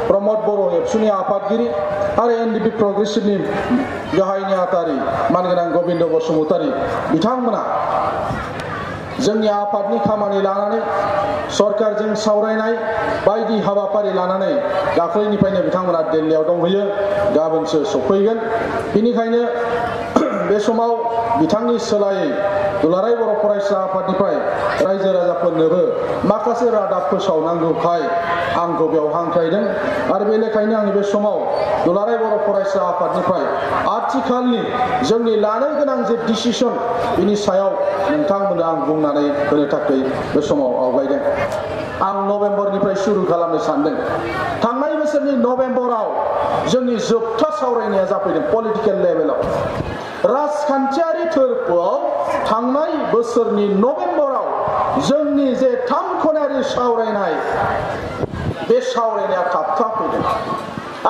प्रमोद बर' एबसुनि आफादगिरि आरो एनडिपि प्रग्रेसिभनि गाहाय नेहाथारि मानगोनां गबिन्द बसुमतारी बिथांमोना जोंनि आफादनि खामानि लानानै सरकारजों सावरायनाय बायदि हाबाफारि लानानै दाख्लैनिफ्रायनो बिथांमोना दिल्लीयाव दंहैयो, गाबोनसो सफैगोन। बेनिखायनो बे समाव बिथांनि सोलायै दुलाराय बर' फरायसा आफादनिफ्राय रायजो राजाफोरनोबो माखासे रादाब फोसावनांगौखाय आंखौ बेयाव हांख्रायदों आरो बे लेखायनो आं बे समाव दुलाराय बर' फरायसा आफादनिफ्राय आथिखालनि जोंनि लानो गोनां जे डिसिसन बिनि सायाव नोंथांमोननो आं बुंनानै होनो थाखाय बे समाव आवगायदों। आं नभेम्बरनिफ्राय सुरु खालामनो सानदों। थांनाय बोसोरनि नभेम्बराव जोंनि जोबथा सावरायनाया जाफैदों पलिटिकेल लेभेलाव। राजखान्थियारि थोरफोआव थांनाय बोसोरनि नभेम्बराव जोंनि जे 3 खनायारि सावरायनाय बे सावरायनाया थाबथाफैदों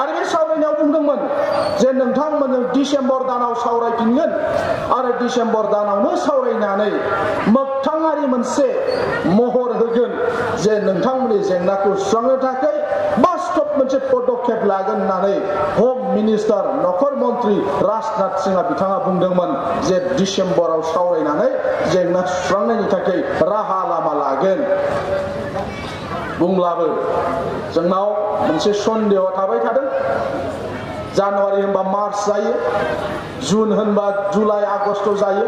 आरो बे सावरायनायाव बुंदोंमोन जे नोंथांमोनजों डिसेम्बर दानाव सावरायफिनगोन आरो डिसेम्बर दानावनो सावरायनानै मोगथाङारि मोनसे महर होगोन जे नोंथांमोननि जेंनाखौ सुस्रांनो थाखाय बास्तब मोनसे पदक्षेप लागोन होननानै हम मिनिस्टार नखर मन्त्रि राजनाथ सिंहआ बिथाङा बुंदोंमोन जे डिसेम्बराव सावरायनानै जेंना सुस्रांनायनि थाखाय राहा लामा लागोन। बुंब्लाबो जोंनाव मोनसे सन्देह थाबाय थादों। जानुवारि होनबा मार्च जायो, जुन होनबा जुलाइ आगस्ट जायो,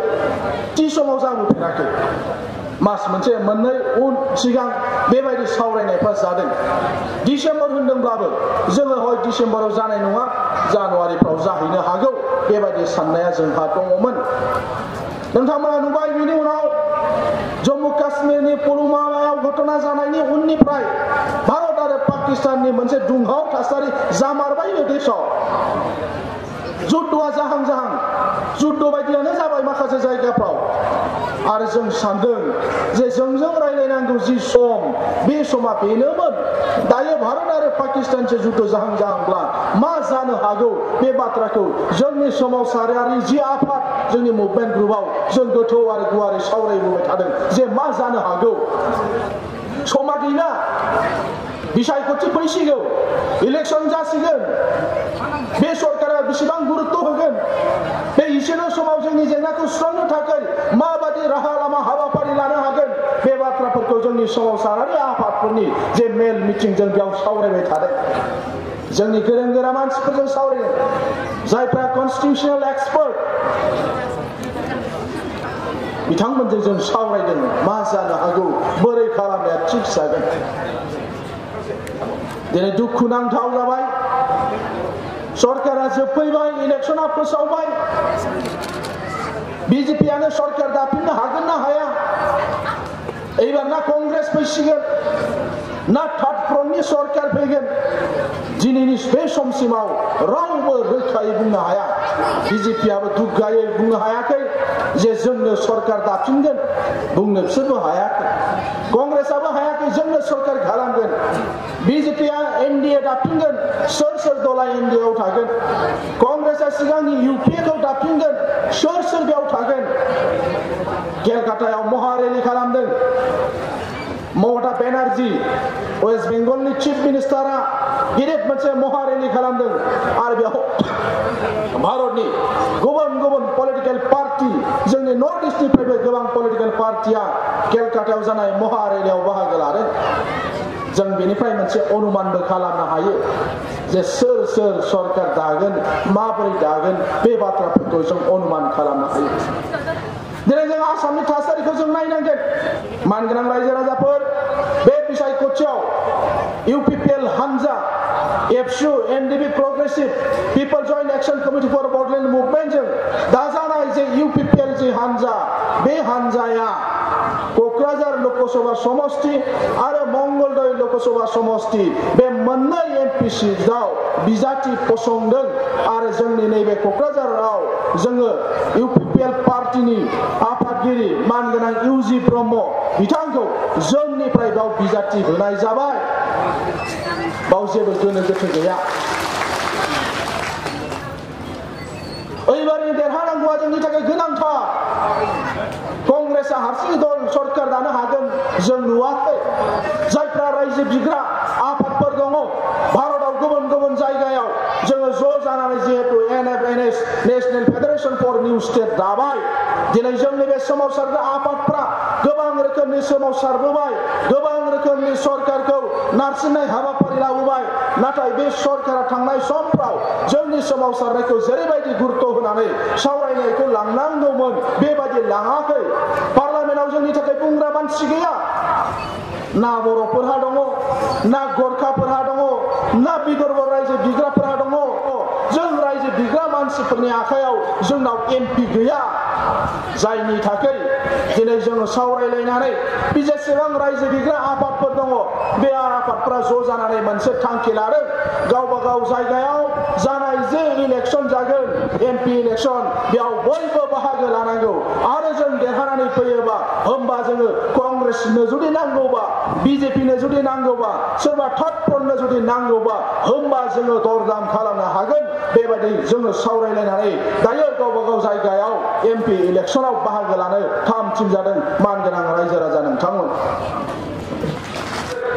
थि समाव जाबोफेराखै। मास मोनसे मोननै उन सिगां बेबायदि सावरायनायफ्रा जादों। डिसेम्बर होनदोंब्लाबो जोङो हय डिसेम्बराव जानाय नङा, जानुवारिफ्राव जाहैनो हागौ बेबायदि साननाया जोंहा दङमोन। नोंथांमोना नुबाय बिनि उनाव जम्मु काश्मीरनि पुलवामायाव घटना जानायनि उननिफ्राय भारत आरो पाकिस्ताननि मोनसे दुंहाव थासारि जामारबाय बे देशआव। जुद्धआ जाहां जुद्ध बायदियानो जाबाय माखासे जायगाफ्राव आरो जों सानदों जे जोंजों रायलायनांगौ जि सम बे समा बेनोमोन। दायो भारत आरो पाकिस्तानजों जुद्ध जाहांब्ला मा जानो हागौ बे बाथ्राखौ जोंनि सोमावसारारि जि आफाद जोंनि मुभमेन्ट ग्रुपआव जों गोथौ आरो गुवारै सावरायबोबाय थादों जे मा जानो हागौ। समा गैला, बिसायखथि फैसिगौ, इलेक्सन जासिगोन, बे सरकारा बेसेबां गुरुत्व होगोन, बे इसेल' समाव जोंनि जेंनाखौ सुस्रांनो थाखाय माबादि राहा लामा हाबाफारि लानो हागोन बे बाथ्राफोरखौ जोंनि सोमावसारारि आफादफोरनि जे मेल मिटिं जों बेयाव सावरायबाय थादों। जोंनि गोरों गोरा मानसिफोरजों सावरायदों, जायफ्रा कनस्टिटिउसनेल एक्सपार्ट बिथांमोनजों जों सावरायदों मा जानो हागौ, बोरै खालामनाया थिग जागोन। दिनै दुखुनांथाव जाबाय, सरकारा जोबफैबाय, इलेक्सना फोसावबाय, बिजेपियानो सरकार दाफिननो हागोन ना हाया? एबार ना कंग्रेस फैसिगोन ना थार्ड फ्रन्टनि सरकार फैगोन, दिनैनि बे समसिमाव रावबो रोखायै बुंनो हाया। बिजेपियाबो दुग्गायै बुंनो हायाखै जे जोंनो सरकार दाफिनगोन, बुंनो बिसोरबो हायाखै। कंग्रेसआबो हायाखै जोंनो सरकार खालामगोन। बिजेपिया एनडिए दाफिनगोन, सोर दला एनडिएआव थागोन? कंग्रेसआ सिगांनि इउपिएखौ दाफिनगोन, सोर बेयाव थागोन? केलकातायाव महारेलि खालामदों ममता बेनार्जी, वेस्ट बेंगलनि चिफ मिनिस्टारा गिदिर मोनसे महारेलि खालामदों आरो बेयाव भारतनि गुबुन गुबुन पलिटिकेल पार्टी, जोंनि नर्थ इस्टनिफ्रायबो गोबां पलिटिकेल पार्टिया केलकातायाव जानाय महारेलियाव बाहागो लादों। जों बेनिफ्राय मोनसे अनुमानबो खालामनो हायो जे सोर सरकार दागोन, माबोरै दागोन बे बाथ्राफोरखौ जों अनुमान खालामनो हायो। दिनै जों आसामनि थासारिखौ जों नायनांगोन। मानगोनां रायजो राजाफोर, बे बिसायखथियाव इउपिपिएल हानजा, ABSU, NDP progressive people joint action committee for Bodoland मुभमेन्टजों दाजानाय जे इउपिपिएल जि हानजा, बे हानजाया क'क्राझार लकसभा समष्टि आरो मंगलदै लकसभा समष्टि बे मोननै एमपि सिटआव बिजाथि फसंदों आरो जोंनि नैबे क'क्राझाराव जोङो इउपिपिएल पार्टिनि आफादगिरि मानगोनां इउजि ब्रह्म बिथांखौ जोंनिफ्राय बाव बिजाथि होनाय जाबाय। बाव जेबो गोनो गोथो गैया। ओइबारनि देरहानांगौआ जोंनि थाखाय गोनांथार। कंग्रेसआ हारसिं दल सरकार दानो हागोन जों नुवाखै। जायफ्रा रायजो बिग्रा आफादफोर दङ, Bharat national federation for new state दाबाय दिनै जोंनि बे सोमावसारग्रा आफादफ्रा गोबां रोखोमनि सोमावसारबोबाय गोबां रोखोमनि सरकारखौ नारसिननाय हाबाफारि लाबोबाय नाथाय बे सरकारा थांनाय समफ्राव जोंनि सोमावसारनायखौ जेरैबायदि गुरुत्व होनानै सावरायनायखौ लांनांगौमोन बेबायदि लाङाखै पार्लामेन्टआव जोंनि थाखाय बुंग्रा मानसि गैया ना बर'फोरहा दङ ना गरखाफोरहा दङ ना विदर्भ रायजो बिग्राफोरहा दङ जों रायजो बिग्रा मानसिफोरनि आखायाव जोंनाव एमपि गैया जायनि थाखाय दिनै जोङो सावरायलायनानै जेसेबां रायजो बिग्रा आफादफोर दङ बे आफादफोरा ज' जानानै मोनसे थांखि लादों गावबा गाव जायगायाव जानाय जे इलेक्सन जागोन एमपि इलेक्सन बेयाव बयबो बाहागो लानांगौ आरो जों देरहानानै फैयोबा होमबा जोङो कंग्रेसनो जुदि नांगौबा बिजेपिनो जुदि नांगौबा सोरबा थार्डफोरनो जुदि नांगौबा होमबा जोङो दरदाम खालामनो हागोन बेबायदि जोङो सावरायलायनानै दायो गावबा गाव जायगायाव एमपि इलेक्सनाव बाहागो लानो थाम थिम जादों मानगोनां रायजो राजा नोंथांमोन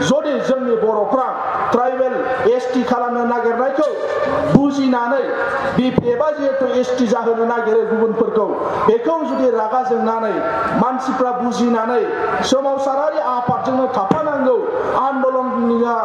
जुदि जोंनि बर'फ्रा ट्राइबेल एसटी खालामनो नागिरनायखौ बुजिनानै बिपिएफआ जिहेतु एसटी जाहोनो नागिरो गुबुनफोरखौ बेखौ जुदि रागा जोंनानै मानसिफ्रा बुजिनानै सोमावसारारि आफादजोंनो थाफानांगौ आन्दलननिया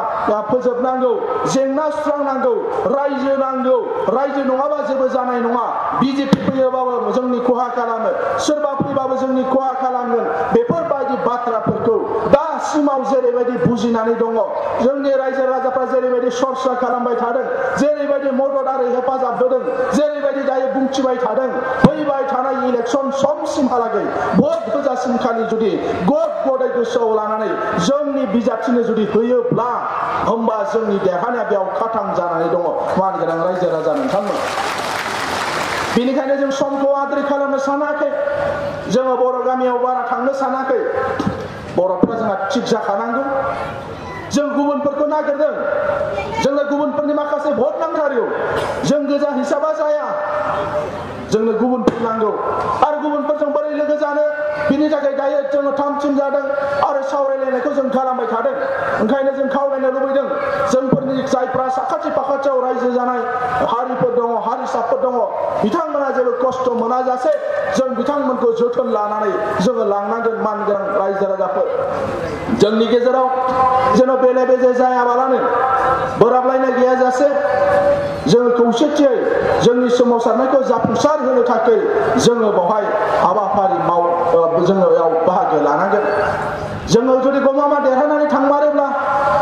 फोजोबनांगौ जेंना सुस्रांनांगौ रायजो नङाबा जेबो जानाय नङा बिजेपि फैयोबाबो जोंनि खहा खालामो सोरबा फैबाबो जोंनि खहा खालामगोन बेफोरबायदि बाथ्राफोरखौ दासिमाव जेरैबायदि बुजिनानै दङ जोंनि रायजो राजाफ्रा जेरैबायदि सरसा खालामबाय थादों जेरैबायदि मदद आरो हेफाजाब होदों जेरैबायदि दायो बुंथिबाय थादों फैबाय थानाय इलेक्सन समसिमहालागै भट होजासिमखालि जुदि गद-गदाय गोसोआव लानानै जोंनि बिजाथिनो जुदि होयोब्ला होमबा जोंनि देरहानाया बेयाव खाथां जानानै दङ मानगोनां रायजो राजा नोंथांमोन बेनिखायनो जों समखौ आद्रि खालामनो सानाखै जोङो बर' गामियाव बारा थांनो सानाखै बर'फ्रा जोंहा थिग जाखानांगौ जों गुबुनफोरखौ नागिरदों जोंनो गुबुनफोरनि माखासे भट नांथारगौ जों गोजा हिसाबा जाया जोंनो गुबुनफोर नांगौ आरो गुबुनफोरजों बोरै लोगो जानो बिनि थाखाय दायो जोङो थामथिम जादों आरो सावरायलायनायखौ जों खालामबाय थादों ओंखायनो जों खावलायनो लुबैदों जोंफोरनि जायफ्रा साखाथि फाखाथियाव रायजो जानाय हारिफोर दङ हारिसाफोर दङ बिथांमोना जेबो खस्थ' मोनाजासे जों बिथांमोनखौ जोथोन लानानै जोङो लांनांगोन मानगोनां रायजो राजाफोर जोंनि गेजेराव जेन' बेले बेजे जायाबालानो बोराबलायनाय गैयाजासे जोङो खौसेथियै जोंनि सोमावसारनायखौ जाफुंसार होनो थाखाय जोङो बेवहाय हाबाफारि जोङो बेयाव बाहागो लानांगोन जोङो जुदि गमामा देरहानानै थांमारोब्ला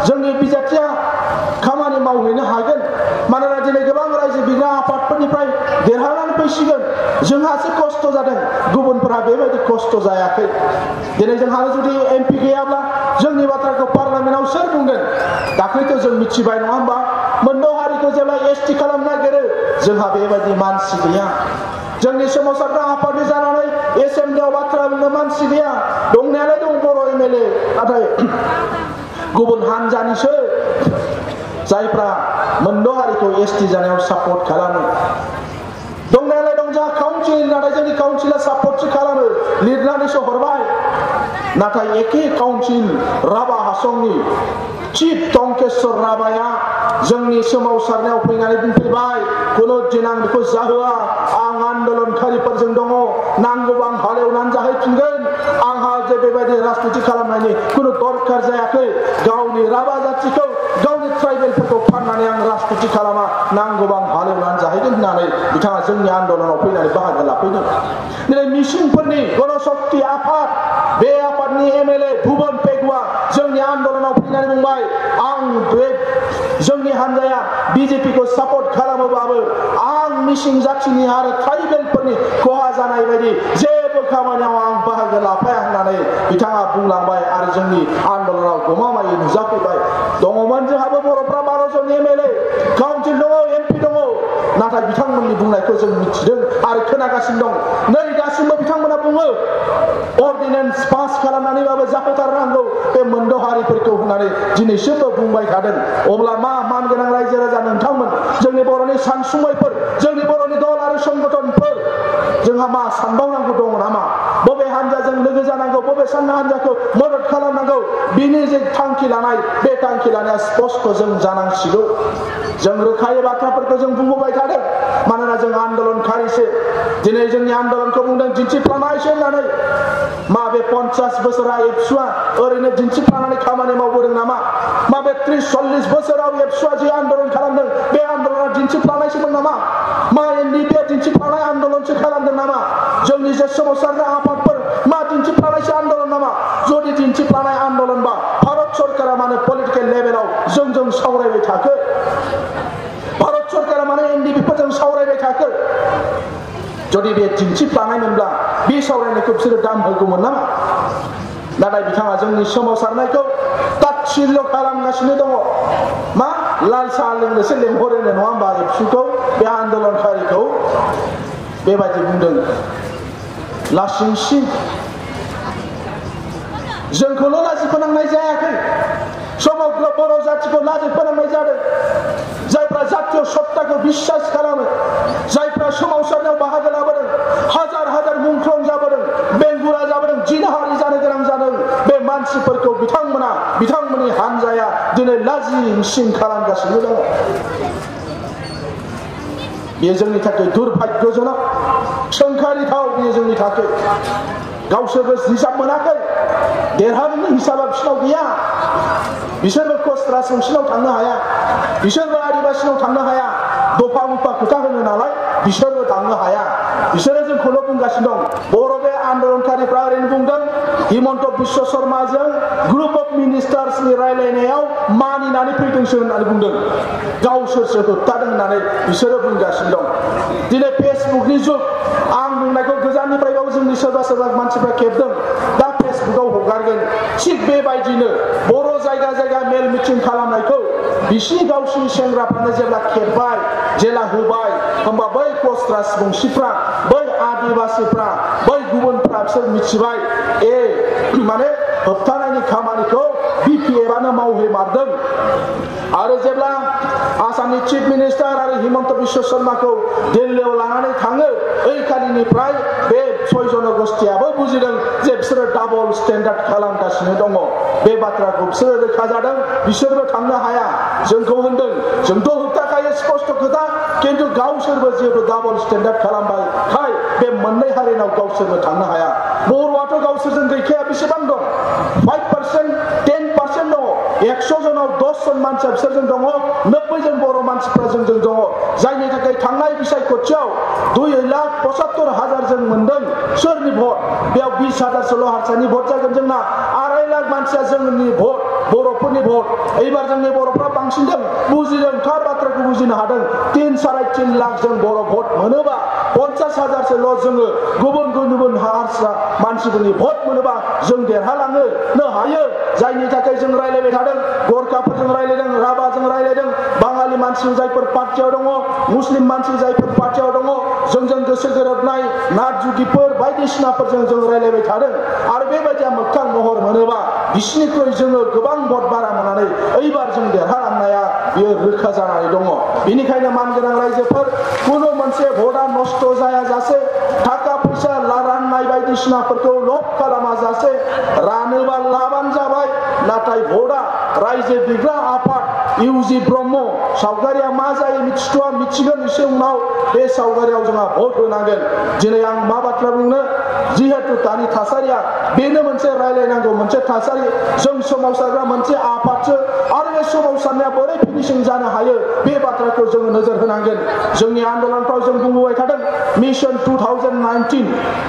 जोंनि बिजाथिया खामानि मावहैनो हागोन मानोना दिनै गोबां रायजो बिग्रा आफादफोरनिफ्राय देरहानानै फैसिगोन जोंहासो खस्थ' जादों गुबुनफोरा बेबायदि खस्थ' जायाखै दिनै जोंहा जुदि एमपि गैयाब्ला जोंनि बाथ्राखौ पार्लामेन्टआव सोर बुंगोन दाख्लैथ' जों मिथिबाय नङा होमबा मोनद' हारिखौ जेब्ला एसटी खालामनो नागिरो जोंहा बेबायदि मानसि गैया जोंनि सोमावसारग्रा आफादनि जानानै एसेम्बलियाव बाथ्रा बुंनो मानसि गैया दंनायालाय दं बर' एमएलए नाथाय गुबुन हानजानिसो जायफ्रा मोनद' हारिखौ एसटी जानायाव सापर्ट खालामो दंनायालाय दं जोंहा काउन्सिल नाथाय जोंनि काउन्सिला सापर्टसो खालामो लिरनानैसो हरबाय नाथाय एखे काउन्सिल राभा हासंनि चिफ टंकेश्वर राभाया जोंनि सोमावसारनायाव फैनानै बुंफैबाय खुनु दिन आं बेखौ जाहोआ आं आन्दलनकारिफोरजों दङ नांगौबा आं हालेवनानै जाहैफिनगोन आंहा जे बेबायदि राजनिति खालामनायनि खुनु दरखार जायाखै गावनि राभा जाथिखौ गावनि ट्राइबेलफोरखौ फाननानै आं राजनिति खालामा नांगौबा आं हालेवनानै जाहैगोन होननानै बिथाङा जोंनि आन्दलनाव फैनानै बाहागो लाफैदों दिनै मिसिंफोरनि गणशक्ति आफाद बे आफादनि एमएलए भुबन पेगुआ जोंनि आन्दलनाव फैनानै बुंबाय आं बे जोंनि हानजाया बिजेपिखौ सापर्ट खालामोबाबो आं मिसिं जाथिनि आरो ट्राइबेलफोरनि खहा जानाय बायदि जेबो खामानियाव आं बाहागो लाफाया होननानै बिथाङा बुंलांबाय आरो जोंनि आन्दलनाव गमामायै नुजाफैबाय दङमोन जोंहाबो बर'फ्रा 12 जन एमएलए काउन्सिल दङ एमपि दङ नाथाय बिथांमोननि बुंनायखौ जों मिथिदों आरो खोनागासिनो दं नै दासिमबो बिथांमोना बुङो अर्डिनेन्स पास खालामनानैबाबो जाफुंसारनांगौ बे मोनद' हारिफोरखौ होननानै दिनैसिमबो बुंबाय थादों अब्ला मा मानगोनां रायजो राजा नोंथांमोन जोंनि बर'नि सानसुमैफोर जोंनि बर'नि दल आरो संगठनफोर जोंहा मा सानबावनांगौ दङ नामा बबे हानजाजों लोगो जानांगौ बबे सानना हानजाखौ मदद खालामनांगौ बिनि जे थांखि लानाय बे थांखि लानाया स्पष्ट जों जानांसिगौ जों रोखायै बाथ्राफोरखौ जों बुंबोबाय थादों मानोना जों आन्दोलनखारिसो दिनै जोंनि आन्दोलनखौ बुंदों दिन्थिफ्लानायसो होननानै मा बे 50 बोसोरा एबसुआ ओरैनो दिन्थिफ्लानानै खामानि मावबोदों नामा मा बे 30-40 बोसोराव एबसुआ जे आन्दोलन खालामदों बे आन्दोलना दिन्थिफ्लानायसोमोन नामा मा एनडिपि दिन्थिफ्लानाय आन्दोलनसो खालामदों नामा जोंनि जे सोमावसारनाय आफादफोर मा दिन्थिफ्लानायसो आन्दोलन नामा जुदि दिन्थिफ्लानाय आन्दोलनबा भारत सरकारा माने पलिटिकेल लेभेलाव जों सावरायबाय थाखो भारत सरकारा माने एनडिपिफोरजों सावरायबाय थाखो जुदि बे दिन्थिफ्लानायमोनब्ला बे सावरायनायखौ बिसोरो दाम होगौमोन नामा नाथाय बिथाङा जोंनि सोमावसारनायखौ तात्सिल्य खालामगासिनो दङ मा लाल साहा लोंनोसो लेंहरो नङा होमबा एबसुखौ बे आन्दोलनखारिखौ बेबायदि बुंदों लासिंसिं जोंखौल' लाजि फोनांनाय जायाखै समग्र बर' जातिखौ लाजि फोनांनाय जादों जायफ्रा जातीय सत्ताखौ बिश्वास खालामो जायफ्रा सोमावसारनायाव बाहागो लाबोदों हाजार हाजार मुंख्लं जाबोदों बेंगुरा जाबोदों जिनाहारि जानो गोनां जादों बे मानसिफोरखौ बिथांमोननि हानजाया दिनै लाजिंसिं खालामगासिनो दङ बेयो जोंनि थाखाय दुर्भाग्यजनक सोंखारिथाव बेयो जोंनि थाखाय गावसोरबो हिसाब मोनाखै देरहानायनि हिसाबा बिसोरनाव गैया बिसोरबो कस्ट्रास बिसोरनाव थांनो हाया बिसोरबो आदिबासिनाव थांनो हाया दफा मुफा खोथा होनो नालाय बिसोरबो थांनो हाया बिसोरो जोंखौल' बुंगासिनो दं बर' बे आन्दोलनखारिफ्रा ओरैनो बुंदों हिमन्त बिश्व शर्माजों ग्रुप अफ मिनिस्टार्सनि रायलायनायाव मानिनानै फैदोंसो होननानै बुंदों गावसोरसो होबथादों होननानै बिसोरो बुंगासिनो दं दिनै फेसबुकनि जुग आं बुंनायखौ गोजाननिफ्रायबाबो जोंनि सोरबा मानसिफ्रा खेबदों दा फेसबुकाव हगारगोन थिग बेबायदिनो बर' जायगा मेल मिटिं खालामनायखौ बिसिनि गावसिनि सेंग्राफ्रानो जेब्ला खेबबाय जेला होबाय होमबा बै कस्ट्रास बंसिफ्रा बै आदिबासिफ्रा बै गुबुनफ्रा बिसोर मिथिबाय माने होबथानायनि खामानिखौ बिपिएफआनो मावहैमारदों आरो जेब्ला आसामनि चिफ मिनिस्टार आरो हिमन्त बिश्व शर्माखौ दिल्लीयाव लानानै थाङो ओइखालिनिफ्राय बे 6 जनगोष्ठीयाबो बुजिदों जे बिसोरो डाबल स्टेन्डार्ड खालामगासिनो दङ बे बाथ्राखौ बिसोरो रोखा जादों बिसोरबो थांनो हाया जोंखौ होनदों जोंथ' होबथाखायो स्पष्ट खोथा खिन्थु गावसोरबो जेबो डाबल स्टेन्डार्ड खालामबाय बे मोननै हारिनाव गावसोरबो थांनो हाया बर'आथ' गावसोरजों गैखाया बेसेबां दं 5% 10% दङ 100 जनाव 10 जन मानसिया बिसोरजों दङ 90 जन बर' मानसिफ्रा जोंजों दङ जायनि थाखाय थांनाय बिसायख'थियाव 2,75,000 जों मोनदों सोरनि भट बेयाव 20,000 हारसानि भट जागोन जोंना 2.5 लाख मानसिया जोंनि भट बर'फोरनि भट एबार जोंनि बर'फ्रा बांसिनदों बुजिदों थार बाथ्राखौ बुजिनो हादों 3-3.5 लाख जों बर' भट मोनोबा 50,000 जोङो गुबुन हारसा मानसिफोरनि भट मोनोबा जों देरहालांनो हायो जायनि थाखाय जों रायलायबाय थादों गरखाफोरजों रायलायदों राभाजों रायलायदों बाङालि मानसि जायफोर पार्टियाव दङ मुस्लिम मानसि जायफोर पार्टियाव दङ जोंजों गोसो गोरोबनाय नाथजुगिफोर बायदिसिनाफोरजों जों रायलायबाय थादों आरो बेबायदिया मोगथां महर मोनोबा बिसिनिख्रुइ जोङो गोबां भट बारा मोननानै एबार जों देरहालांनाया बियो रोखा जानानै दङ बेनिखायनो मानगोनां रायजोफोर कुनु मोनसे भटआ नष्ट जायाजासे थाखा फैसा राननाय बायदिसिनाफोरखौ लब खालामाजासे रानोबा लाबानो जाबाय नाथाय भटआ रायजो बिग्रा आफाद इउजि ब्रह्म सावगारिया मा जायो मिथिथ'आ मिथिगोन एसे उनाव बे सावगारियाव जोंहा भट होनांगोन दिनै आं मा बाथ्रा बुंनो जिहेतु दानि थासारिया बेनो मोनसे रायलायनांगौ मोनसे थासारि जों सोमावसारग्रा मोनसे आफादसो आरो बे सोमावसारनाया बोरै फिनिशिं जानो हायो बे बाथ्राखौ जोङो नोजोर होनांगोन जोंनि आन्दोलनफ्राव जों बुंबोबाय थादों मिशन 2019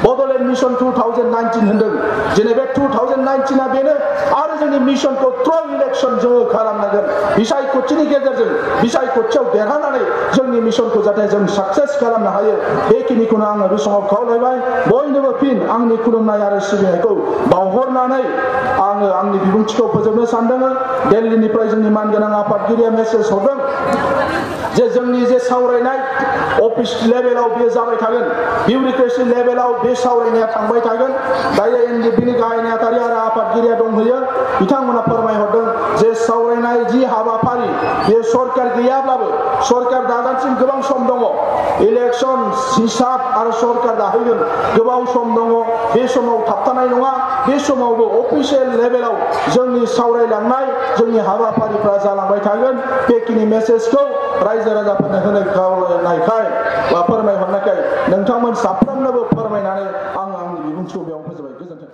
बड'लेण्ड मिशन 2019 होनदों दिनै बे 2019आ बेनो आरो जोंनि मिशनखौ थ्र' इलेक्सन जोङो खालामनांगोन बिसायख'थिनि गेजेरजों बिसायख'थियाव देरहानानै जोंनि मिशनखौ जाहाथे जों साक्सेस खालामनो हायो बेखिनिखौनो आङो बे समाव खावलायबाय बयनोबो फिन आंनि खुलुमनाय आरो सिबिनायखौ बावहरनानै आङो आंनि बिबुंथिखौ फोजोबनो सानदों दिल्लीनिफ्राय जोंनि मानगोनां आफादगिरिया मेसेज हरदों जे जोंनि जे सावरायनाय अफिस लेभेलाव बे जाबाय थागोन बिउरोक्रेसि लेभेलाव बे सावरायनाया थांबाय थागोन दायो एनडिएफबि नि गाहाय नेहाथारि आरो आफादगिरिया दंहैयो बिथांमोना फोरमायहरदों जे सावरायनाय जि हाबाफारि बे सरकार गैयाब्लाबो सरकार दाजानसिम गोबां सम दङ इलेक्शन हिसाब आरो सरकार दाहैगोन गोबां सम दङ बे समाव थाबथानाय नङा बे समावबो अफिसियेल लेभेलाव जोंनि सावरायलांनाय जोंनि हाबाफारिफ्रा जालांबाय थागोन बेखिनि मेसेजखौ रायजो राजाफोरनो होनायखाय बा फोरमायहरनायखाय नोंथांमोन साफ्रोमनोबो फोरमायनानै आं आंनि बिबुंथिखौ बेयाव फोजोबबाय गोजोन्थों।